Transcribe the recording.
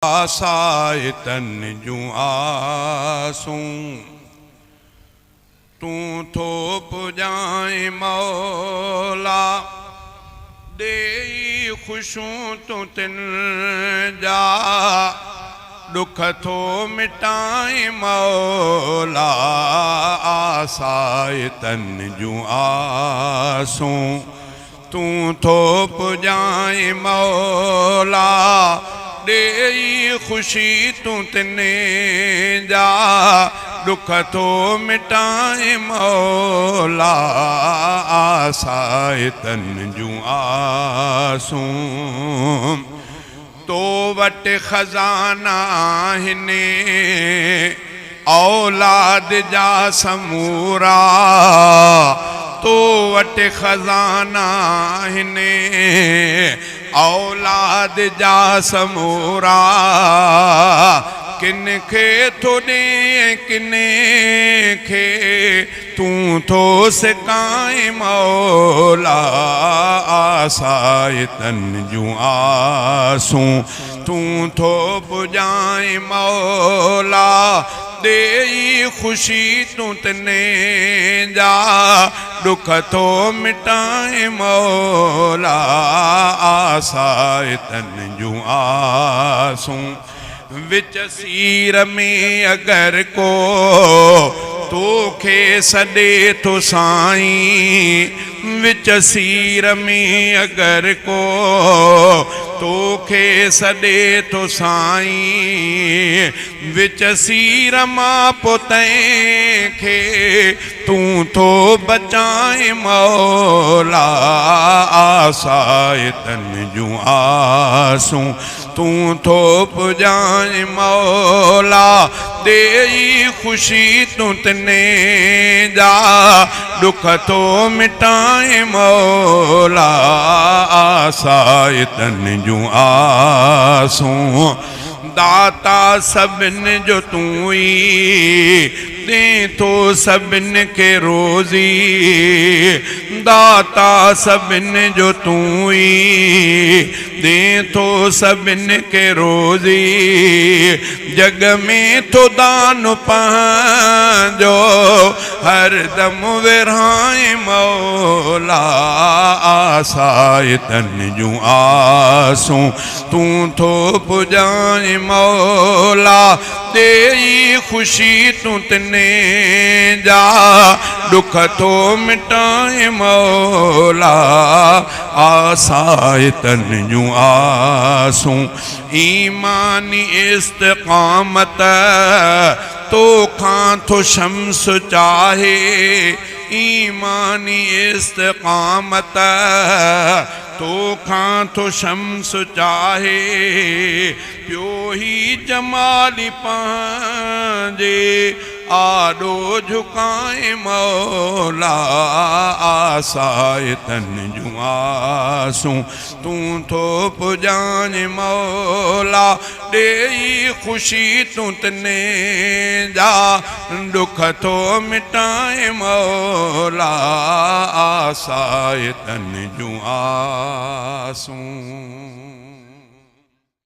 آسائتن جون آسون، تون ٿو پڄائين مولا، ڏيئي خوشون تون تن جا، ڏک ٿو مٽائين مولا، آسائتن جون آسون. تون ٿو پڄائين مولا، ڏيئي خوشي تون تن جا، ڏک ٿو مٽائين مولا، آسائتن جون آسون. تو وٽ خزانا آهن، اولاد جا سمورا، تو وٽ خزانا آهن، اولاد جا سمورا، ڪن کي ٿو ڏين ڪن کي تون ٿو سڪائين مولا، آسائتن جون آسون تون ٿو پڄائين مولا، ڏيئي خوشي تون تن جا، ڏک ٿو مٽائين مولا، آسائتن جون آسون. وچ سير ۾ اگر ڪو توکي سڏي ٿو سائين، وچ سير ۾ اگر ڪو توکي سڏي ٿو سائين، وچ سير مان پو تنهن کي تون ٿو بچائين مولا، آسائتن جون آسون تون ٿو پڄائين مولا، ڏيئي خوشي تون تن جا، ڏک ٿو مٽائين مولا، آسائتن جون آسون. داتا سڀن جو تون ئي، ڏين ٿو سڀن کي روزي، داتا سڀن جو تون ئي، ڏين ٿو سڀن کي روزي، جڳ ۾ ٿو دان پنهنجو هر دم ورهائين مولا، آسائتن جون آسون تون ٿو پڄائين مولا، ڏيئي خوشي تون تن جا، ڏک ٿو مٽائين مولا، آسائتن جون آسون. ايماني استقامت تو کان ٿو شمس چاهي، ايماني استقامت تو کان ٿو شمس چاهي، پيو هي جمالي پنهنجي آڏو جهڪائين مولا، آسائتن جون آسون تون ٿو پڄائين مولا، ڏيئي خوشي تون تن جا، ڏک ٿو مٽائين مولا، آسائتن جون آسون.